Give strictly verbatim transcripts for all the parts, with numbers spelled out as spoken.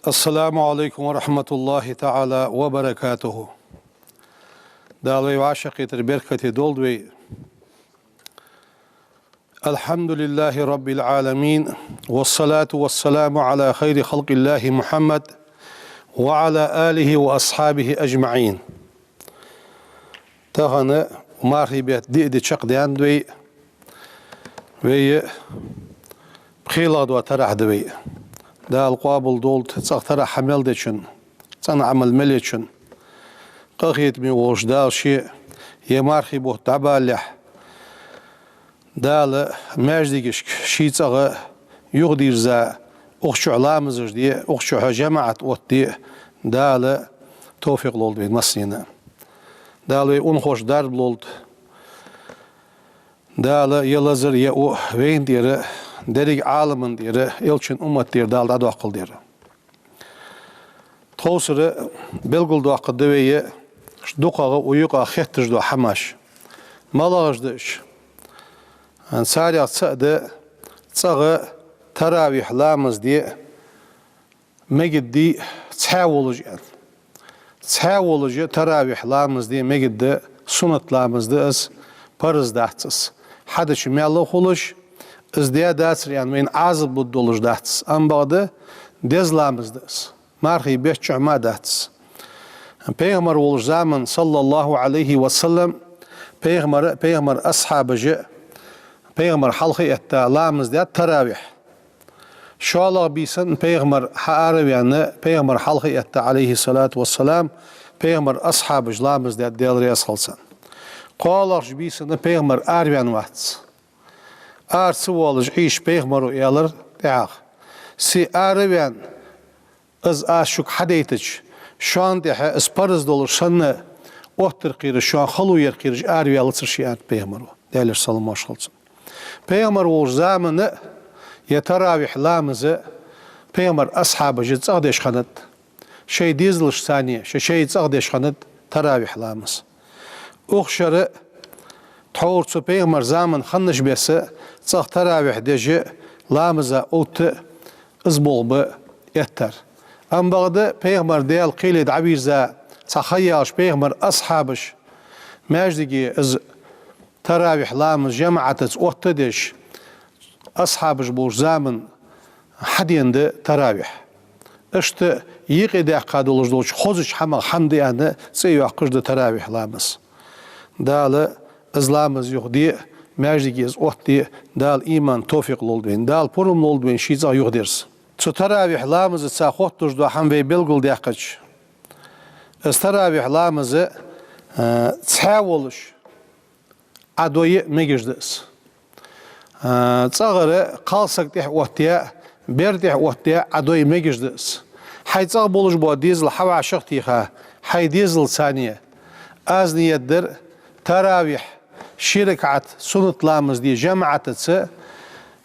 السلام عليكم ورحمة الله تعالى وبركاته. Дала вай вӀашагӀкхетар беркате долда вай. الحمد لله رب العالمين، والصلاة والسلام على خير خلق الله محمد وعلى آله وأصحابه أجمعين. Тахан мархий бетта диъ ди чакхдаьннад вай. Вай пхелагӀа дола тарахь да вай. Дала къоабал долда цӀагӀа тарахь хьа мел дечун, цӀена Ӏамал мел ечун. Къахетаме волча Дала ше ер мархий бутт дӀабалалехь, Дала маьждигашка ший цӀагӀа юхадирза, укх чухь ламазаш де, укх чухь жамаӀат оттаде Дала товфикъ лолда вайна массанена. Дала вай унахошта дарба лолда. Дала ер лазар, ер у вайна тӀера, деррига Ӏаламна тӀера, элчан уммата тӀера Дала дӀадоаккхалда ер. Тховсара белгалдоаккхаргда вай дукхагӀа укх юкъа хетташ дола хӀамаш. МалагӀаш да уж? Царех цаӀ да цӀагӀа таравихь ламаз де мегаргдий цхьаь волаш аьнна. Цхьаь волаш таравихь ламаз де мегаргда, суннат ламаз да из, парз дац из. Хьадича маьл а хулаш, из даь дацар аьнна вайна Ӏазап лургдолаш дац из. Амма бакъда деза ламаз да из. Мархий бетта чухь мара дац из. Пайхамар волча заман, صلى الله عليه وسلم, пайхамара, пайхамара асхьабаша, пайхамар хьалха а этта ламаз даьд таравихь. ШоллагӀа бийсан пайхамар хьаара а ваьнна, пайхамар хьалха а этта, عليه الصلاة والسلام, пайхамара асхьабаша ламаз даьд, Даьла раьза хилва царна. КхоалагӀча бийсан пайхамар араваьнна вац. Ара ца воалаш Ӏийша пайхамара аьлар тӀехьагӀа: «Се ара а ваьнна, из аз шуга хьадайтача, шоана тӀехьа из парз долаш санна, оттар кхераш, шоана хало яр кхераш араваьлацар ше», — аьннад пайхамара, Даьлера салам-моаршал хилда цунна. Пайхамар волча заман а ер таравихь ламаз пайхамара асхьабаша цӀагӀа деш хиннад. Шоай дезалашца цхьана шоай-шоай цӀагӀа деш хиннад таравихь ламаз. Укх шера тхьовра цу пайхамара заман хиннача беса цӀагӀа таравихь деш а, ламаза отта а из болх ба эттар. Амма бакъда пайхамар Даьла кхеле дӀавийрза цхьа ха яьлча, пайхамара асхьабаша маьждиге из таравихь ламаз жамаӀатаца отта а деш, асхьабаш болча заман хьадена да таравихь. Иштта юкъедаьккха долаш долча хозача хӀамах хӀама да аьнна цӀи а йоаккхаш да таравихь ламаз. Дала из ламаз юхаде а, маьждиге из оттаде а Дала иман, товфикъ лолда вайна. Дала пурам лолда вайна ший цӀагӀа юхадерза. Цу таравихь ламазаца хотталуш дола хӀама вай белгалдаьккхача, из таравихь ламаз, а, цхьаь волаш Ӏа дой а мегаш да из. А, цӀагӀара кхалсаг тӀехьа оттаяь а, бер тӀехьа оттаяь а Ӏа дой мегаш да из. Хьай цӀагӀа болаш бола дезал хьавӀашагӀтеха, хьай дезалца цхьана аз ният дар таравихь ши ракаӀат суннат ламаз де жамаӀатаца,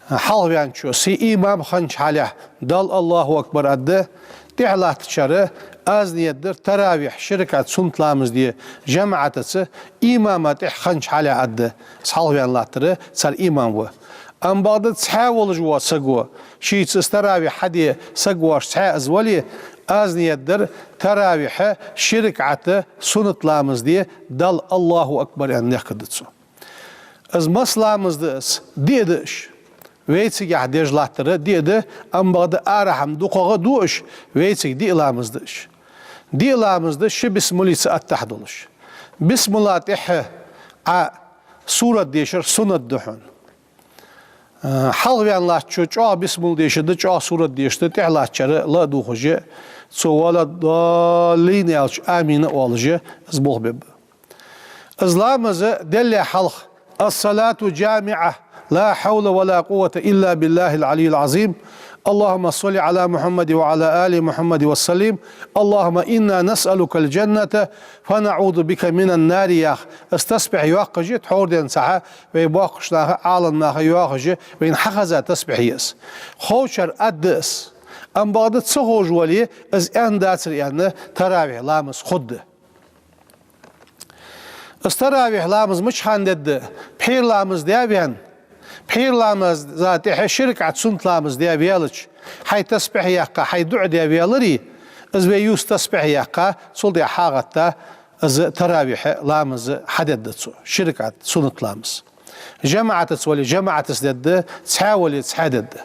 хьалхаваьнначо, се имам хиннача хьалехь, Далла «Аллаху акбар» аргда, тӀехьалаттачар аз ният дар таравихь ши ракаӀат суннат ламаз де жамаӀатаца, имама тӀехьа хиннача хьалехь аргда, из хьалхаваьнна латтар цар имам ва. Амма бакъда цхьаь волаш вола саго, шийца из таравихь хьаде саг воацаш цхьаь из вале, аз ният дар таравихь ши ракаӀат суннат ламаз де Далла «Аллаху акбар» аьнна лехкаргда цо. Из масса ламаз да из? Диъ да уж. Вай цигахь деш латтар диъ да, амма бакъда арахьа-м дукхагӀа а ду уж, вай цига диъ ламаз да уж. Диъ ламаз да ши бисмаллица аттахь долаш. Бисмалла тӀехьа Ӏа сурат дешар суннат да хьона. А, хьалхаваьнна латтачо чӀоагӀа бисмалла дешаргда, чӀоагӀа сурат дешаргда, тӀехьалаттачар ла а дувхаш, цо «ولا الضالين» аьлча, «آمين» а оалаш, из болх бергба. Из ламаз деллалехь хьалха: «الصلاة جامعة، لا حول ولا قوة إلا بالله العلي العظيم. اللهم صل على محمد وعلى آل محمد وسلم. اللهم إنا نسألك الجنة ونعوذ بك من النار», — яха из тасбихь йоаккхаш, тхьовра денз цхьа вай боккхийча наха, Ӏаламнаха йоахаш, вайна хьахеза тасбихь я из. Ховчар аргда из. Амма бакъда ца ховш вале, из аьнна дацар аьнна таравихь ламаз хургда. Из таравихь ламаз мича хана дергда? Пхьера ламаз даь а ваьнна, пхьера ламаза тӀехьа ши ракаӀат суннат ламаз даь а ваьлча, Хьай тасбихь яьккха, хьай дуӀа де ваьларе, из вай юс тасбихь яьккха, цул тӀехьа хьагӀатта, из таравихь ламаз хьадергда цо, ши ракаӀат суннат ламаз. ЖамаӀатаца вале, жамаӀатаца дергда, цхьаь вале, цхьаь дергда.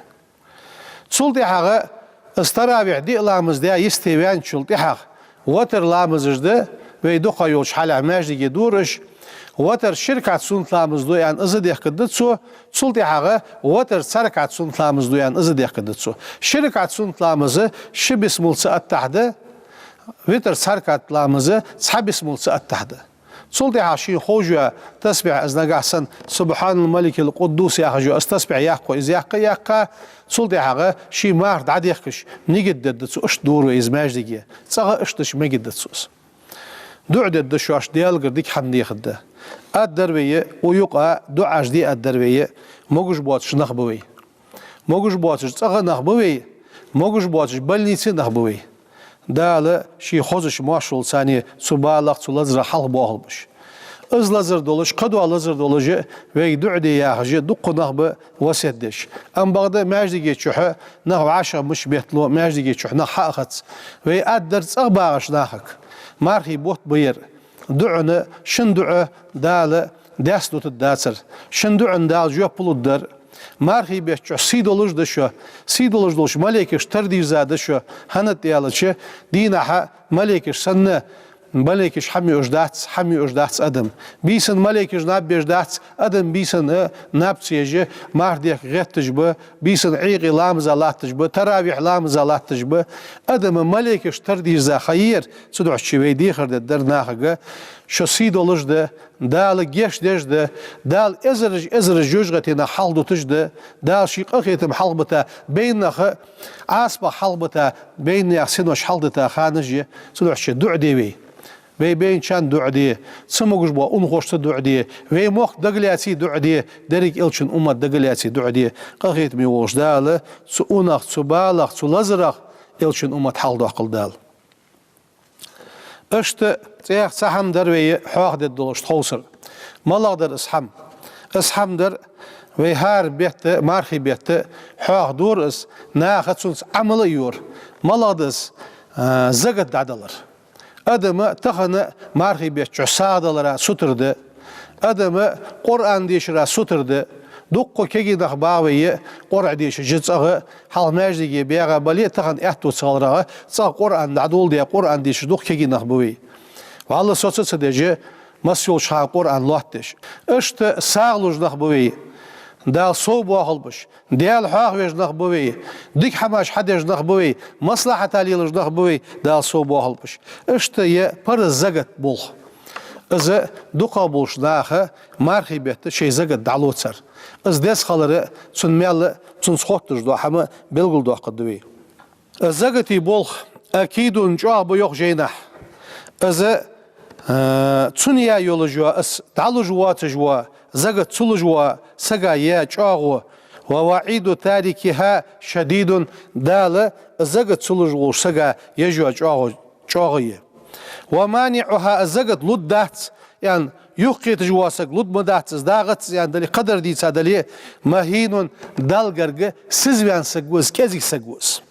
Цул тӀехьагӀа из таравихь диъ ламаз даь йисте ваьнначул тӀехьагӀа, ватар ламазаш да, вай дукха йолча хьалехь маьждиге дора уж, ватар ши ракаӀат суннат ламаз да аьнна, из дехкаргда цо, цул тӀехьагӀа ватар цхьа ракаӀат суннат ламаз да аьнна, из дехкаргда цо. Ши ракаӀат суннат ламаз ши бисмаллаца аттахь да, витр цхьа ракаӀат ламаз цхьа бисмаллаца аттахь да. Цул тӀехьагӀа шийна ховш йола тасбихь, из нагахь санна «Субхьанал маликил къуддус» яхаш йола из тасбихь яккха, из яккха а яьккха, цул тӀехьагӀа ший марха дӀадехкаш, нигат дергда цо, иштта дора вай из маьждиге, цӀагӀа иштта мегаш да цо из. ДуӀа дергда шоашта, Даьлагара дика хӀама дехаргда. Аргдар вай, укх юкъа дуӀаш де аргдар вай, могаш боацаш нах ба вай. Могаш боацаш цӀагӀа нах ба вай, могаш боацаш больнице нах ба вай. Дала ший хозача моаршал царна цу балах, цу лазарах хьалхабоахалба уж. Из лазар долаш, кхыдола лазар долаш а вайга дуӀа де яхаш а дукха нах ба васкет деш. Амма бакъда маьждиге чухь нах вӀашагӀ мича беттало, маьждиге чухь нах хьа а хац. Вай аргдар цӀагӀа багӀача нахага, мархий бутт ба ер. ДуӀан, шун дуӀа Дала даьсса дутаргдацар, шун дуӀан Дала жоп лургдар. Мархий бетта чухь сий долаш да шо, сий долаш долча малейкашта тара дийрза да шо, хӀана аьлча, дийнахьа малейкаш санна, малейкаш хӀама юаш дац, хӀама юаш дац адам. Бийсан малейкаш наб беш дац, адам бийсан а наб ца еш а, марха дехка гӀетташ ба, бийсан Ӏуйкъе ламаза латташ ба, таравихь ламаза латташ ба. Адама малейкашта тара дийрза ха я ер, цудухьа вай дехар дергдар нахага: шо сий долаш да, Дала гешт деш да, Дала эзараш, эзараш жожагӀатенах хьалхадуташ да, Дала ший къахетам хьалхабита, байнах а Ӏазапах хьалхабита, байнаех синош хьалхадита ханаш я, цудухьа дуӀа де вай. Вай байначарна дуӀа де, ца могаш бола унахошца дуӀа де, вай мохк дагалаьце дуӀа де, деррига Элчан уммат дагалаьце дуӀа де. Къахетаме волча Дала цу унах, цу балах, цу лазарах Элчан уммат хьалхадоаккхалда Дала. Иштта цӀех цхьа хӀама дар вай хьоахадергдолаш тховсара. МалагӀа дар из хӀама? Из хӀама дар вай хӀара бетта, мархий бетта хьоахадора из, наха цунца Ӏамал а йора. МалагӀа да из? А, закат дӀадалар. Адам тахан мархий бетта чухь сагӀа далара сутара да. Адам Къуръан дешара сутара да. Дукха кегий нах ба вай, Къуръан дешаш цӀагӀа, хьалха маьждиге баьгӀа бале а, тахан аьттув ца хиларах, цӀагӀа Къуръан дӀадоладаь, Къуръан дешаш дукха кегий нах ба вай. ВаллахӀи, соца ца деш, масса йолча хана Къуръан лоаттадеш. Иштта сагӀа луш нах ба вай. Дала совбоахалба уж. Даьла хьоахавеш нах ба вай, дика хӀамаш хьадеш нах ба вай, маслахьата лелаш нах ба вай, Дала совбоахалба уж. Иштта я парз закат болх. Из дукхагӀа болча наха мархий бетта шоай закат дӀалоацар. Из деза хилар, цун маьл, цунца хоттадеш дола хӀама белгалдоаккхаргда вай. Заката болх акидун чӀоагӀа ба йоах жайнашка. Из, а, цунна яь йолаш йола, из дӀалуш воацаш вола, закат ца луш волча сага яь чӀоагӀо. Ва ваӀиду тарикиха шадидун, Дала закат ца луш волча сага еш йола чӀоагӀо, чӀоагӀа я. Ва маниӀуха, из закат лургдац аьнна юхакхеташ вола саг лургдац, из дагӀац аьнна дале, кхыдар дийца дале, махӀинун, Далла гарга сизваьнна саг ва из, кӀезига саг ва из.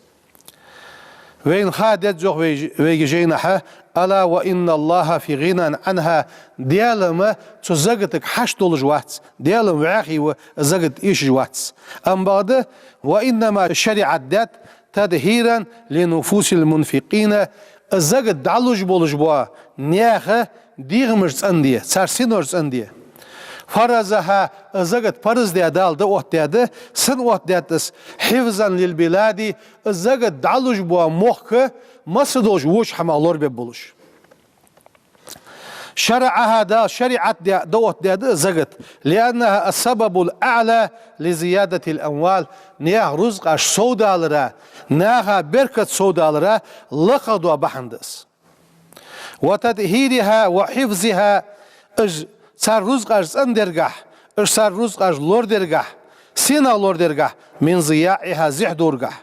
Вайна ха деза йоах вай, вайга жайнашка: «Ала ва инна Аллаха фи гинан анха», Даьла-м цу закатага хьашт долаш вац, Даьла-м вӀаьхий ва, закат эшаш вац. Амма бакъда: «Ва иннама шариӀат даьд тадхӀиран ли нуфусил мунфикъина», закат дӀалуш болаш бола наьха дегӀамаш цӀенде, цар синош цӀенде. «Фаразаха», закат парз даь Дала дӀаоттадаьд, сенна оттадаьд из? «ХӀифзан лил билади», закат дӀалуш бола мохк масса долча воча хӀамах лорабергболаш. «ШараӀаха», Дала шариӀат даь дӀаоттадаьд закат, «лианнаха ас-сабабул аӀла ли зиядатил амвал», наьха рузкъаш совдалара, наха беркат совдалара лакхагӀа дола бахьан да из. «Ва тадхӀириха ва хӀифзиха», уж цар рузкъаш цӀендергахьа, уж цар рузкъаш лорадергахьа, сенах лорадергахьа? «Мин зияӀиха», зехьа доргахьа.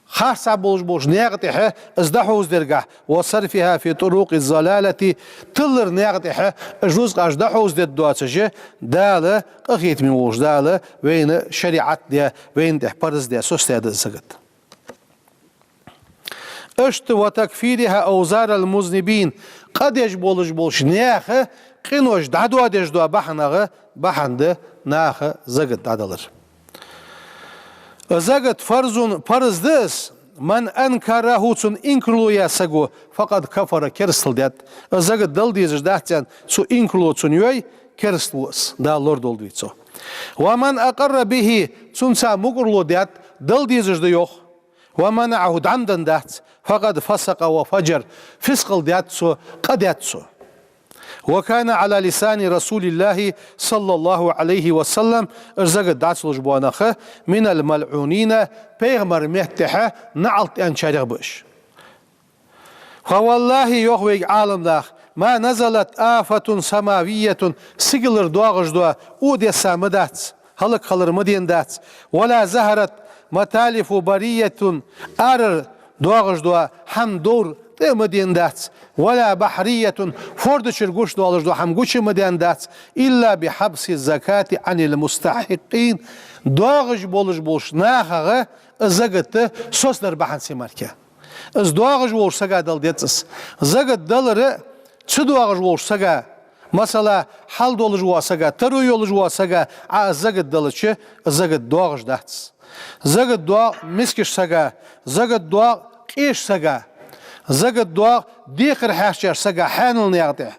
Харцахьа болаш болча наькъа тӀехьа из дӀахьовзадергахьа. «Ва сарфиха фи турукъи залалати», тилара наькъа тӀехьа уж рузкъаш дӀахьовзадергдоацаш, Дала, къахетаме волча Дала, вайна шариӀат даь, вайна тӀехь парз даь, соцадаьд из закат. Иштта وتكفيرها أوزار المذنبين, къа деш болаш болча наьха къинош дӀадоадеш дола бахьанах бахьан да наха закат дӀадалар. Закат فرض, парз да из, من أنكره, цунна инкарло яь саго, فقد كفر, керастал даьд. Закат дала дезаш дац аьнна, цу инкарло цунна йой, керастал ва из, Дала лорадолда вай цох. ومن أقر به, цунца мукӀарло даьд, дала дезаш да йоах, ومنعه, дӀа ма деннадац, فقد فسق وفجر, фискъал даьд цо, къа даьд цо. وكان على لسان رسول الله صلى الله عليه وسلم, ер закат дӀа ца луш бола нах, من الملعونين, пайхамара меттахьа наӀалт аьнначарех ба уж. فوالله, йоах вайга Ӏаламнаха, ما نزلت آفة سماوية, сигалара доагӀаш дола во деса ма дац, хӀалакхилар ма деннадац, ولا ظهرت متالف برية, арара доагӀаш дола хӀама довр тӀа а ма деннадац, ولا بحرية, форда чура гуш долаш дола хӀама гуча а ма деннадац, إلا بحبس الزكاة عن المستحقين, доагӀаш болаш болча нахах закат соцадар бахьанца мара. Из доагӀаш волча сага дала деза из. Закат далар а ца доагӀаш волча сага, масала, хьал долаш вола сага, таро йолаш вола сага, Ӏа из закат далча, закат доагӀаш дац. Закат доагӀа мискача сага, закат доагӀа къеча сага, закат доагӀа декхар хьаьрчача сага хьанала наькъа тӀа,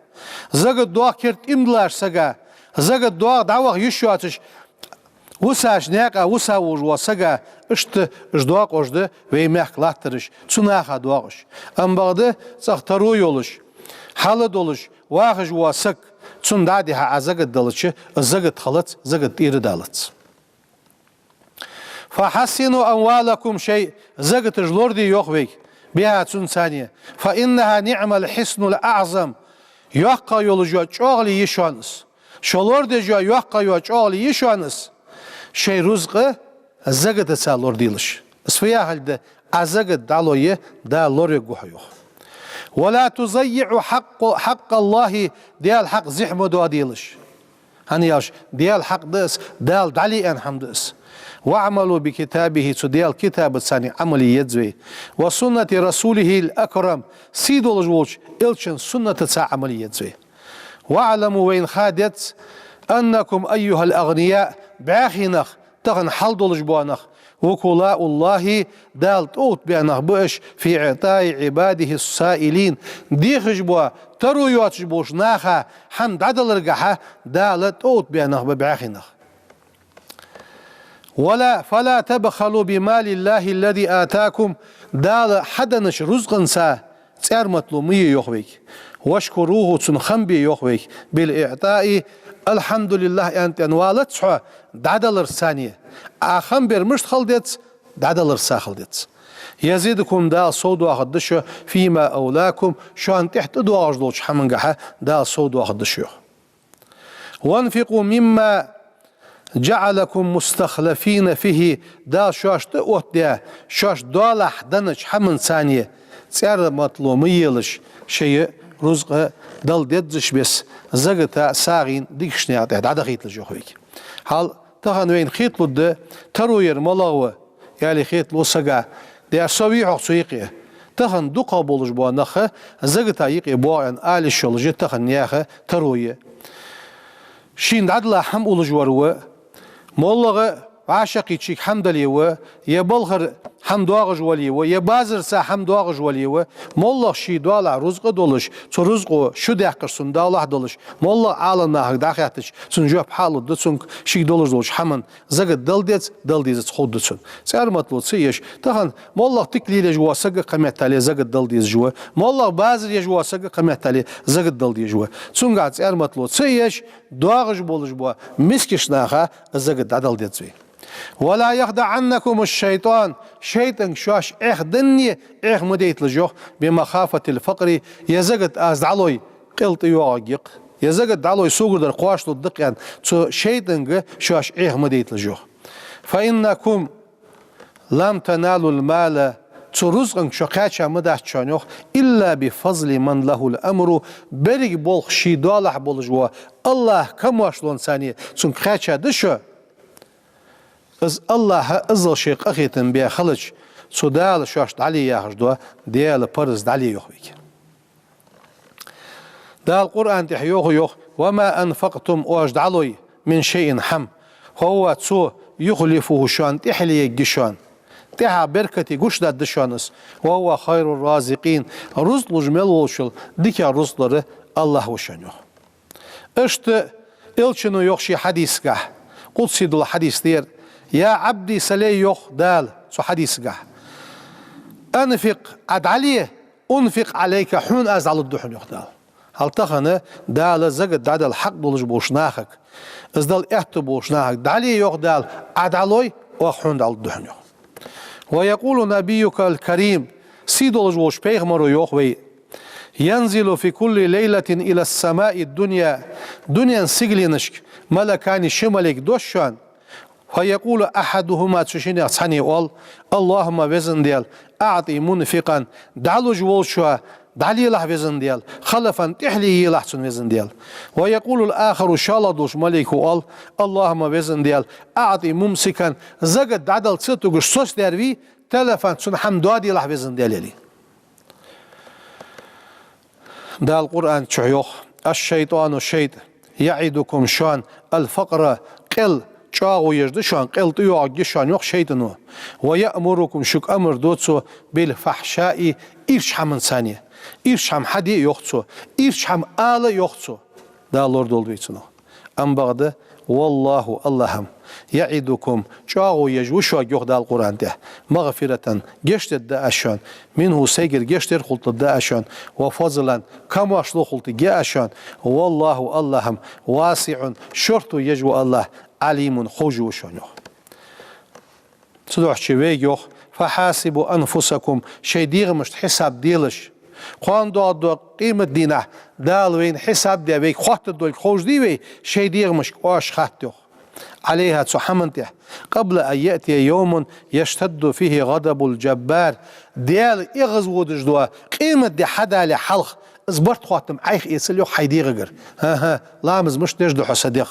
закат доагӀа керда иман долча сага, закат доагӀа дӀаваха йиш йоацаш вусача наькъа вуса волаш вола сага. Иштта уж доакъош да вай мехка латтараш, цу наха доагӀаш. Амма бакъда цӀагӀа таро йолаш, хьал долаш вахаш вола саг, цунна дӀа а дихьа Ӏа закат далча, закат хилац, закат тӀера далац. فحصنوا أموالكم, шоай закаташ лораде, йоах вайга, بها, цунца, فإنها نعم الحصن الأعظم, йоккха йолаш йола чӀоагӀа йиш я шоана из. Шо лорадеш йола йоккха йола чӀоагӀа йиш я шоана из. Шоай рузкъа закатаца лораделаш. Из фу яхилга да? Ӏа закат дӀалой, Дала лоравергва хьо, йоах. ولا تضيعوا حق، حق الله, Даьла хьакъ зехьа ма доаделаш. ХӀана аьлча Даьла хьакъ да из, Дала дӀале аьнна хӀама да из. واعملوا بكتابه, цу Даьла китабаца Ӏамал е еза вай. وسنة رسوله الأكرم, сий долаш волча элчан суннатаца Ӏамал е еза вай. واعلموا, вайна ха деза, أنكم أيها الأغنياء, бӀаьхий нах, тахан хьал долаш бола нах, وكلاء الله, Дала тӀаоттабаь нах ба уж, في إعطاء عباده السائلين, дехаш бола, таро йоацаш болча наха хӀама дӀадаларгахьа Дала тӀаоттабаь нах ба бӀаьхий нах. ولا، فلا تبخلوا بمال الله الذي آتاكم, Дала хьаденнача рузкъанца цӀерматало ма е, йоах вайга. واشكروه, цунна хам бе, йоах вайга, بالإعطاء, الحمد لله аьнна тӀенвалац хьо, дӀадаларца. Ӏа хам бер мишта хила деза? ДӀадаларца хила деза. يزدكم, Дала сов доахаргда шо, فيما أولاكم, шоана тӀехьа тӀадоагӀаш долча хӀамангахьа Дала сов доахаргда шо, йоах. وأنفقوا مما جعلكم مستخلفين فيه, Дала шоашта тӀаоттадаь, шоаш доалахьа деннача хӀаманца цӀерматало ма елаш, шоай рузкъа дала дезача беса, заката, сагӀийна дикача наькъа тӀа дӀадахийталаш, йоах вайга. Хьал тахан вайна хеталургда, таро яр малагӀа ва, аьле хеталу сага, дера со вий-хьогӀ цу юкъе. Тахан дукхагӀа болаш бола нах заката юкъе боагӀа аьнна ала йиш йолаш я тахан наьха таро я. Шийна дӀадала хӀама уллаш вар ва, моллагӀа вӀашагӀкхийтта шийга хӀама дале ва, е балхара хӀама доагӀаш вале ва, е базарца хӀама доагӀаш вале ва, моллагӀа ший доалахьа рузкъа долаш, цу рузкъо шу даьккхача цунна доалахьа долаш, моллагӀа Ӏаламнахага дӀахаьттача, цунна жоп хьалургда цунга, шийга долаш долча хӀаман закат дала деза, дала дезац ховргда цунна. ЦӀерматало ца еш, тахан моллагӀа тика лелаеш вола саг а кхыметтел закат дала дезаш ва, моллагӀа базар еш вола саг а кхыметтел закат дала дезаш ва. Цунгахьа цӀерматало ца еш, доагӀаш болаш бола мискача наха закат дӀадала деза вай. ولا يخدعنكم الشيطان, шайтӀанга шоаш Ӏехаденна Ӏеха ма дайталаш, йоах, بمخافة الفقر, е закат аз дӀалой, къел тӀайоагӀаргья-кх, е закат дӀалой, согара дар кхоачалургда-кх аьнна, цу шайтӀанга шоаш Ӏеха ма дайталаш, йоах. فإنكم لم تنالوا المال, цу рузкъанга шо кхаьча ма дац шоана, йоах, إلا بفضل من له الأمر, беррига болх ший доалахьа болаш вола АллахӀа камоаршалонца цунга кхаьча да шо. Из АллахӀа иззал шоай къахетам баь хилча, Цу Дала шоашта дӀале яхаш дола Даьла параз дӀале, йоах вайга. Дала Къуръан тӀа йоах, йоах: «وما أنفقتم», оаш дӀалой, «من شيء», хӀама, «فهو», цо, «يخلفه», шоана тӀехьа леергья шоана. ТӀехьа беркате гучадаргда шоана из. «وهو خير الرازقين», рузкъ луш мел волчул дикагӀа рузкъ лур АллахӀ ва шоана, йоах. Иштта Элчано йоах ший хьадисагахь, къудси дола хьадис да ер: «يا عبدي», са лай, йоах Дала цу хьадисагахь, «أنفق», Ӏа дӀале, «أنفق عليك», хьона аз дӀалургда хьона, йоах Дала. Хьал тахан Дала закат дӀадала хьакъ долаш болча нахага, из дала аьттув болча нахага дӀале, йоах Дала, Ӏа дӀалой, оаха хьона дӀалургда хьона, йоах. «ويقول نبيك الكريم», сий долаш волча пайхамаро йоах вай: «ينزل في كل ليلة إلى السماء الدنيا», дунен сигаленашка «ملكان», ши малайк дош шоана, «فيقول أحدهما», цу шиннех цхьанне оал: «اللهم», веза Даьла, «أعط منفقا», дӀалуш волчоа дӀалелахь, веза Даьла, «خلفا», тӀехьале елахь цунна, веза Даьла. «ويقول الآخر», шоллагӀа долча малайко оал: «اللهم», веза Даьла, «أعط ممسكا», закат дӀадала ца тугаш соцадаьр вий, «تلفا», цунна хӀама доаделахь, веза Даьла, яле. Дала Къуръан чу йоах: «الشيطان», шайтӀа, «يعدكم», шоана, «الفقر», къел, чӀоагӀо еш да шоана, къел тӀайоагӀаргья шоана, йоах шайтӀано, «ويأمركم», шуга амар ду цо, «بالفحشاء», ирча хӀаманца. Ирча хӀама хьаде, йоах цо, ирча хӀама ала, йоах цо. Дала лорадолда вай цунах. Амма бакъда, «والله», АллахӀ-м, «يعدكم», чӀоагӀо еш ва шуга, йоах Дала Къуръан тӀа, «مغفرة», гешт дергда Аз шоана, «منه», сайгара гешт дар хулийтаргда Аз шоана, «وفضلا», камоаршал хулийтаргья Аз шоана, «والله», АллахӀ-м, «واسع», шортта еш ва АллахӀ, «عليم», ховш ва шоана, йоах. Цудухьа вайга йоах: «فحاسبوا أنفسكم», шоай дегӀамашта хьисап делаш. Кхоана доагӀаргдолча къематдийнахьа Дала вайна хьисап де, вайга хоаттаргдолга ховш дий вай, шоай дегӀамашка оаш хатта, йоах, «عليها», цу хӀаман тӀа, «قبل أن يأتي يوم يشتد فيه غضب الجبار», Даьла эгӀазводаш дола къематди хьадалале хьалха, из барт-хоаттам Ӏайха эцалга, йоах, хьай дегӀагара. ХӀа-хӀа, ламаз мишта деш да хьо, са дегӀ?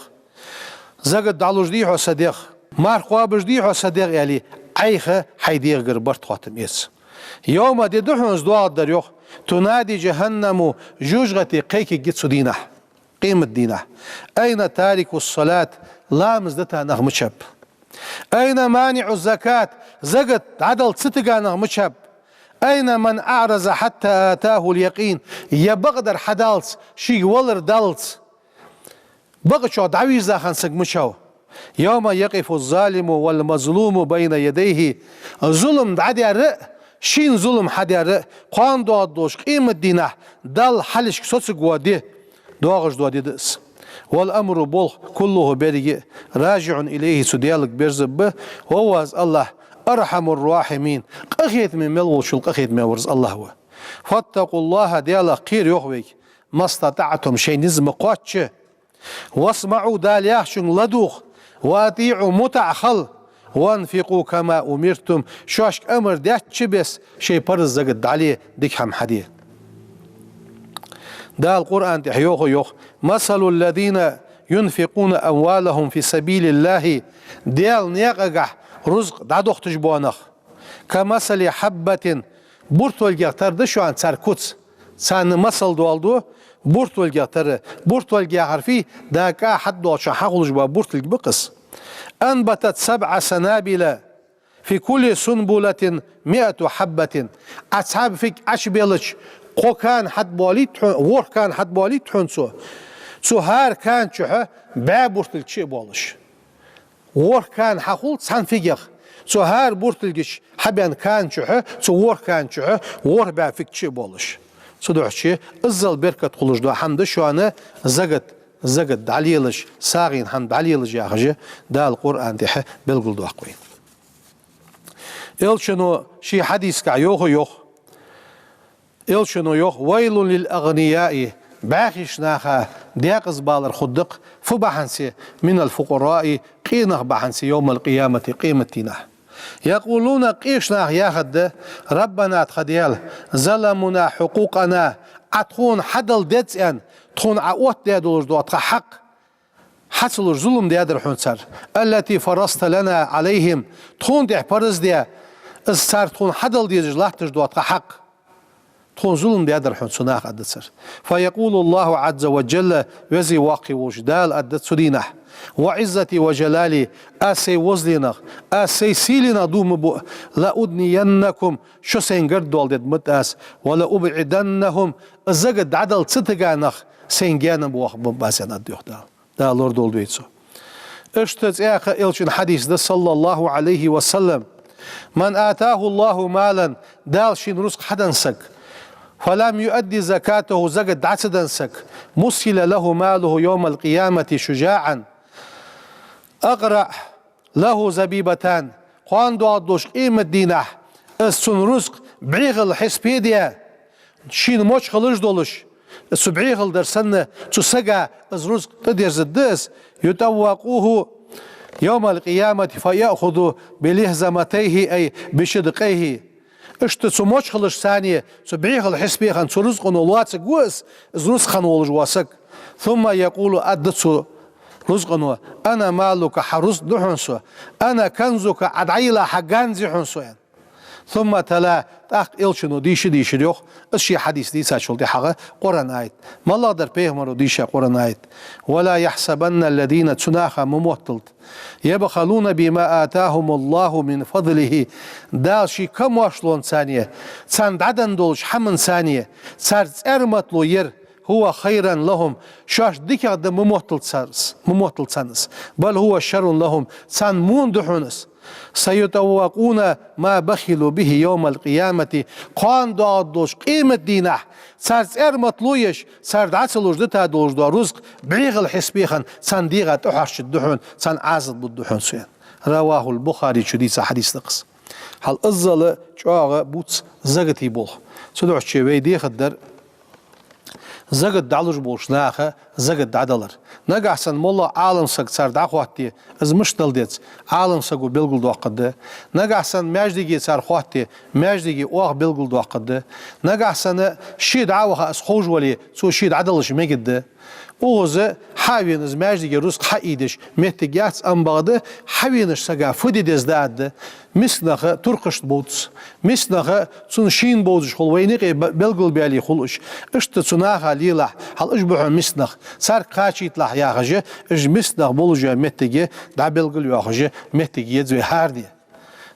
Закат дӀалуш дий хьо, са дегӀ? Марха кхоабаш дий хьо, са дегӀ, аьле, Ӏайха хьай дегӀагара барт-хоаттам эца. «يوم», ди да хьона из доагӀаргдар, йоах, «تنادي جهنم», жожагӀате кхайкаргья цу дийнахьа, къематдийнахьа: «أين تارك الصلاة», ламаз дита нах мичаб? «أين مانع الزكاة», закат дӀадала ца тига нах мичаб? «أين من أعرض حتى أتاه اليقين», е бакъдар хьадаллалца, шийга валар даллалца, бакъдолчох дӀавийрза хинна саг мичав? «يوم يقف الظالم والمظلوم بين يديه», зулам дӀадаьр а, шийна зулам хьадаьр а, кхоана доагӀаргдолча къематдийнахьа Далла хьалхашка соцаргвола ди, доагӀаш дола ди да из. «والأمر», болх, «كله», беррига а, «راجع إليه», цу Даьлага берзаргба, «وهو», из АллахӀ, «أرحم الراحمين», къахетаме мел волчул къахетаме вар из АллахӀ ва. «فاتقوا الله», Даьлах кхера, йоах вайга, «ما استطعتم», шоай низ ма кхоачча. «واسمعوا», Дала яхачунга ладувгӀа, «وأطيعوا», мутӀахьа хила, «وأنفقوا كما أمرتم», шоашка амар даьча беса шоай параз закат дӀале, дика хӀама хьаде. Дала Къуръан тӀа йоах, йоах: «مثل الذين ينفقون أموالهم في سبيل الله», Даьла наькъагахь рузкъ дӀадохийташ бола нах, «كمثل حبة», буртолгех тара да шоана цар куц. Царна масал доаладу, буртолгех тара, буртолга яхар фуй, дӀа кӀа хьатӀадоагӀача хана хьахулаш бола буртолга ба-кх из. «أنبتت سبع سنابل في كل سنبلة مائة حبة». Ӏа цхьа фиг Ӏочубелча, кхо кана хьатӀабоалийт хьона, ворхӀ кана хьатӀабоалийт хьона цо. Цу хӀара кана чухьа бӀаь буртолга чу а боалаш. ВорхӀ кана хьахул цхьан фигех. Цу хӀара буртолгача хьабаьнна кана чухьа, цу ворхӀ кана чухьа, ворхӀ бӀаь фиг чу а боалаш. Цудухьа иззал беркат хулаш дола хӀама да шоана закат, закат дӀалелаш, сагӀийна хӀама дӀалелаш яхаш а Дала Къуръан тӀа белгалдоаккх вайна. Элчано ший хьадисагахь йоах, йоах. Элчано йоах: «ويل للأغنياء», бӀаьхийча наха декъаза балар хургда-кх, фу бахьанца, «من الفقراء», къе нах бахьанца, «يوم القيامة», къематдийнахьа. «يقولون», къеча наха яхаргда: «ربنا», тха Даьла, «ظلمنا حقوقنا», Ӏа тхона хьадала деза аьнна, тхона Ӏа оттадаь долаш дола тха хьакъ хьа ца луш, зулам даьдар хьона цар, «التي فرضت لنا عليهم», тхона тӀа параз даь, Из цар тхона хьадала дезаш латташ дола тха хьакъ. Тхона зулам даьдар хьона цу наха, аргда цар. فيقول الله عز وجل, Веза-Воккха волча Дала аргда цу дийнахьа: وعزتي وجلالي, аз сай возаленах, аз сай сийленах дув ма буъ, لأدنينكم, шо сайна гаргадоаладергда ма аз, ولأبعدنهم, из закат дӀадала ца тига нах сайна гаьна боахаргба ма аз, аьнна, аргда йоах Дала. Дала лорадолда вай цох. Иштта цхьаькха Элчан хьадис да, صلى الله عليه وسلم: من آتاه الله مالا, Дала шийна рузкъа хьаденна саг, فلم يؤد زكاته, закат дӀа ца денна саг, مثل له ماله يوم القيامة شجاعا أقرع له زبيبتان, кхоана доагӀаш долча къематдийнахьа из цун рузкъа бӀехал хьисапе а даь, шийна мочхалаш долаш, цу бӀехал дар санна, цу сага из рузкъа тӀадерзаргда из, يطوقه يوم القيامة فيأخذ بلهزمتيه أي بشدقيه. Иштта цу мочхалашца, цу бӀехал хьисапе хинна цу рузкъано лоацаргва из, из рузкъа хинна волаш вола саг. ثم يقول, аргда цу рузкъано: أنا مالك, хьа рузкъа да хьона со, أنا كنزك, Ӏа дӀайилла хьа ганз я хьона со, аьнна. ثم تلا, тӀаккха Элчано дийша дийшар йоах, из ший хьадис дийцачул тӀехьагӀа Къуръан аят. МалагӀа дар пайхамаро дийша Къуръан аят? ولا يحسبن الذين, цу наха ма мотталда, يبخلون بما آتاهم الله من فضله, Дала ший камоаршалонца, царна дӀаденна долча хӀаманца цар цӀерматало яр, هو خيرا لهم, шоашта дикагӀа да ма мотталда цар из, ма мотталда царна из. بل هو شر لهم, царна во да хьона из. سيطوقون ما بخلوا به يوم القيامة, кхоана доагӀаш долча къематдийнахьа цар цӀерматало еш, цар дӀа ца луш дита долаш дола рузкъа бӀехал хьисапе хинна царна дегӀа тӀахьорчаргда хьона, царна Ӏазап лургда хьона цо, аьнна. رواه البخاري, чу дийца хьадис да-кх из. Хьал иззал чӀоагӀа бувц заката болх. Цудухьа вай дехар дар закат дӀалуш болча наха закат дӀадалар. Нагахьа санна моллагӀа Ӏалам саг цар дӀахоатте, из мишта дала деза, Ӏалам саго белгалдоаккхаргда. Нагахьа санна маьждиге цар хоатте, маьждиге оаха белгалдоаккхаргда. Нагахьа санна ше дӀа а ваха, из ховш вале, цо ше дӀадалараш мегаргда. Укхаза хьа а вена из маьждиге рузкъа хьаийдеш моттиг яц, амма бакъда хьавенача сага фу де деза да аргда. Миска нах туркхашта бовц. Миска нах цунна шийна бовзаш хул, вайна юкъе б-, белгалбаьле хул уж. Иштта цу наха лелахь, хьал уж ба хьона миска нах. Царга кхачийталахь яхаш, уж миска нах болаш йола моттиг дӀабелгалйоахаш, моттиг еза вай хӀара де.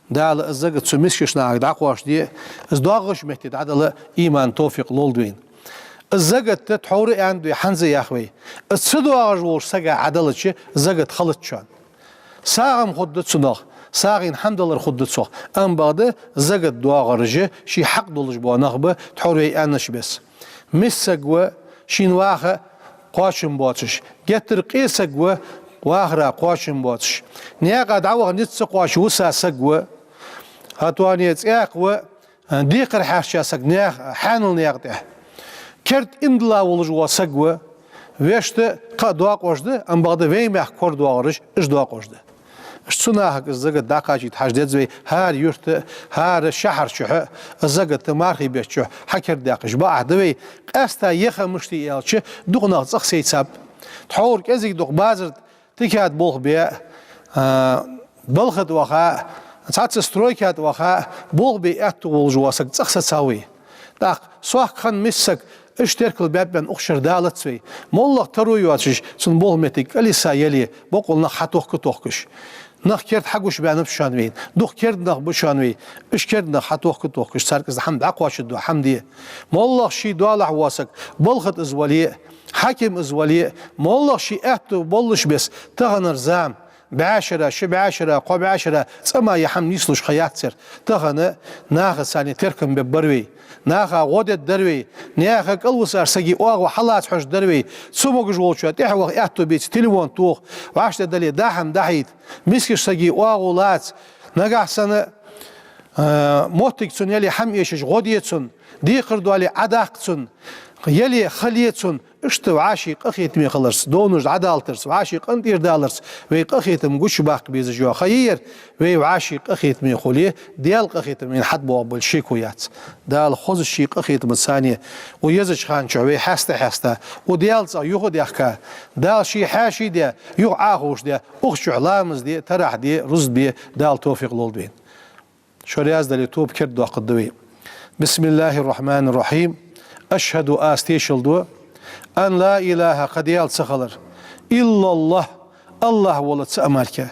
Дала из закат цу мискача нахага дӀакхоачашде, из доагӀаш метте дӀадала иман, товфикъ лолда вайна. Из закат тхьовра аьннад вай, хӀанз а йоах вай. Из ца доагӀаш волча сага Ӏадалча, закат хилац шоана. СагӀа-м хургда цунах, сагӀийна хӀама далар хургда цох, амма бакъда закат доагӀараш ший хьакъ долаш бола нах ба, тхьовра вай аьннача беса. Миска саг ва, шийна ваха кхоачам боацаш, геттара къе саг ва, вахара кхоачам боацаш. Наькъа дӀаваха низ ца кхоачаш виса саг ва, хӀаьта а цӀаькха ва, декхар хьаьрча саг наьха, хьаьнала наькъа тӀа. Керда иман дилла волаш вола саг ва, вешта кхы а доакъош да, амма бакъда вай мехка корадоагӀараш, уж доакъош да. Цу нахага из закат дӀакхачийта хьажа деза вай, хӀара юрта, хӀара шахьар чухьа, из закат мархий бетта чухьа хьакердадаьккхача бакъахьа да вай. Къаьстта еха мишта я аьлча, дукха нах цӀагӀа сайцаб. Тхьовра кӀезига-дукха базар тӀа тикад болх бе, а, балха тӀа ваха, цхьацца стройка тӀа ваха, болх бе аьттув волаш вола саг цӀагӀа сецав вай. ТӀаккха сохка хинна миска саг, уж теркал баьб аьнна, укх шера далац вай. МоллагӀа таро йоацаш, цун болх моттиг кӀалйиса яле, бокъонца нах хьатохка а тохкаш. Нах керда хьагуш баьннаб шоана вайна. Дукха керда нах ба шоана вай. Уж керда нах хьатохка а тохкаш, царга из хӀама дӀакхоачаргдола хӀама де. МоллагӀа ший доалахьа вола саг, балха тӀа из вале а, хьаким из вале а, моллагӀа ший аьттув боллаш беса, таханара зама, бӀаь шера, ши бӀаь шера, кхо бӀаь шера цӀа ма я хӀама нийслуш ха яц ер. Тахан нахаца цхьана теркам бергбар вай. Наха гӀо дергдар вай. Наьха кӀалвисача сага оагӀув хьалаца хьожаргдар вай. Цамогаш волчоа тӀехьа ваха аьттув беце, телефон тоха. ВӀашта дале, даа хӀама дӀахьийта. Мискача сага оагӀув лаца. Нагахьа санна, а, моттиг цунна яле, хӀама эшаш гӀо де цунна. Декхар доале, Ӏодаккха цунна. Яле, хиле цунна. Иштта вӀаший къахетаме хиларца, довнаш дӀадалийтарца, вӀаший къинтӀерадаларца вай къахетам гучабаккха безаш йола ха я ер. Вай вӀаший къахетаме хуле, Даьла къахетам вайна хьатӀабоагӀаргболаш шеко яц. Дала хозача ший къахетамца цхьана укх езача хана чухь вай хьаста-хьаста, укх Даьла цӀагӀа юха а даьхка, Дала ший хьаьший де, юха Ӏохувш де, укх чухь ламаз де, тарахь де, рузба де, Дала товфикъ лолда вайна. Шо раьза дале, тоба кердадоаккхаргда вай. بسم الله الرحمن الرحيم. أشهد — аз тешал ду, أن لا إله — кхы Даьла ца хилар, إلا الله — АллахӀ вола цаӀ мара.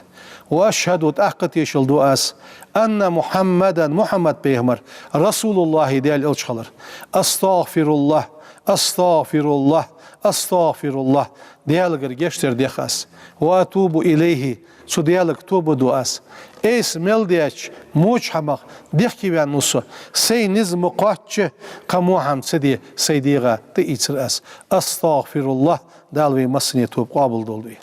وأشهد — тӀаккха тешал ду аз, أن محمدا — Мухьаммад пайхамар, رسول الله — Даьла элча хилар. أستغفر الله، أستغفر الله، أستغفر الله — Даьлагара гешт дар дех аз. وأتوب إليه — цу Даьлага тоба ду аз. Айса мел даьча моча хӀамах дехкеваьнна ва со, сай низ ма кхоачча, кхы во хӀама ца де сай дегӀа тӀаийцар аз. أستغفر الله. Дала вай массане тоба къоабалдолда вай.